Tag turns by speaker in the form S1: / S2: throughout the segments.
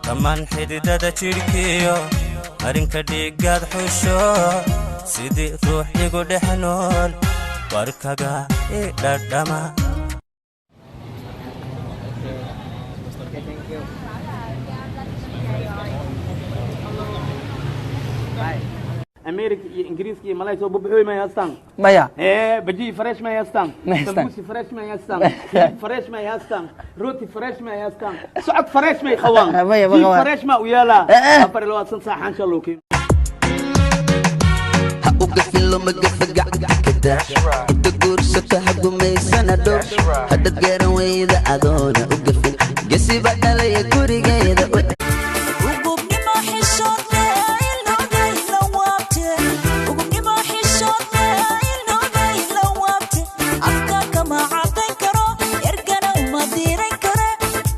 S1: Dhammaan xididada jidhkiyo marinka dhiiggaad xusho, sidii ruux igu dhex nool warkaga i dhadhama.
S2: Okay, thank you. Bye.
S3: America iyo Ingiriiska iyo Malay soo bubuxooy may haystaan?
S2: Maya.
S3: Ee baji fresh may haystaan?
S2: Ma haystaan.
S3: Sambuusi fresh may haystaan? Hilib fresh may haystaan? Rooti fresh may haystaan? Socod fresh may qabaan?
S2: Maya, ma
S3: Jiif
S2: qabaan.
S3: Fresh ma u yaalaa?
S2: Eh, eh.
S3: 24 saac xaansha loo keeno.
S4: Ha uga filo magafagac kada inta guursata, ha gumaysana dhow haddaad garan weyda adoona u gafin gesiba dhalaya gurigeeda u.
S5: Ugubnimo xishoodle ilowday la waabte, ugubnimo xishoodle ilowday la waabte. Afka kama cadayn karo, ergana uma diran kare,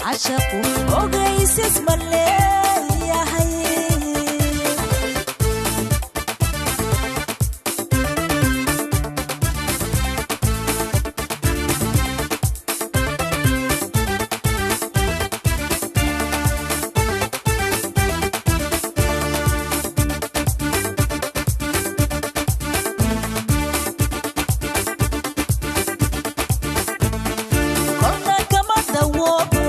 S5: cashaqu ogaysis ma leeyahay. Kolna kama dawoobo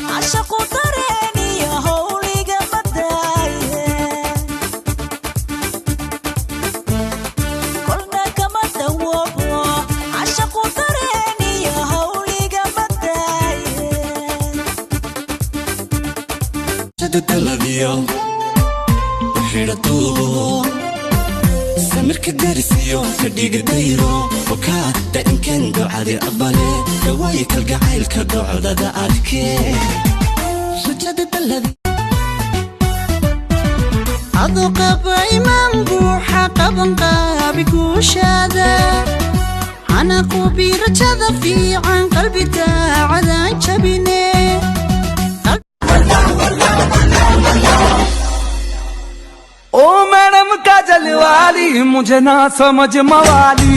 S5: cashaqu, dareeniyo howliga madaaye. Kolna kama dawoobo cashaqu, dareeniyo howliga madaaye.
S1: Taladiyo xidhatuubo samirka darisiyo fadhiga dayro okaa dainkan ducadi aqbale dhawaayi kalgacaylka docdada adkee rajada daladi.
S6: Adu qaba imaan buuxa, qaban qaabi guushaada, hana qubi rajada fiican, qalbi daacadaan jabine.
S7: ओ मैडम काजल वाली, मुझे ना समझ मवाली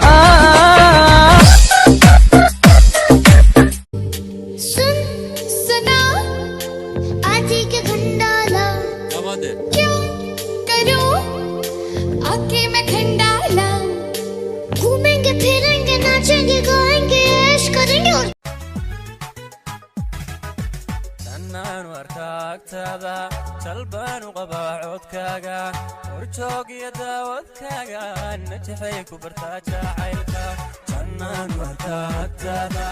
S7: आ,
S8: सुन सुना आज के खंडाला, क्यों करूं आके मैं खंडाला। घूमेंगे, फिरेंगे, नाचेंगे, गाएंगे, ऐश करेंगे और
S1: Tannaanu arkaagtaada, jalbaanu qabaa codkaaga, horjoog iyo daawadkaaga, najaxay ku bartaa jacaylka. Jannaanu arkaagtaada.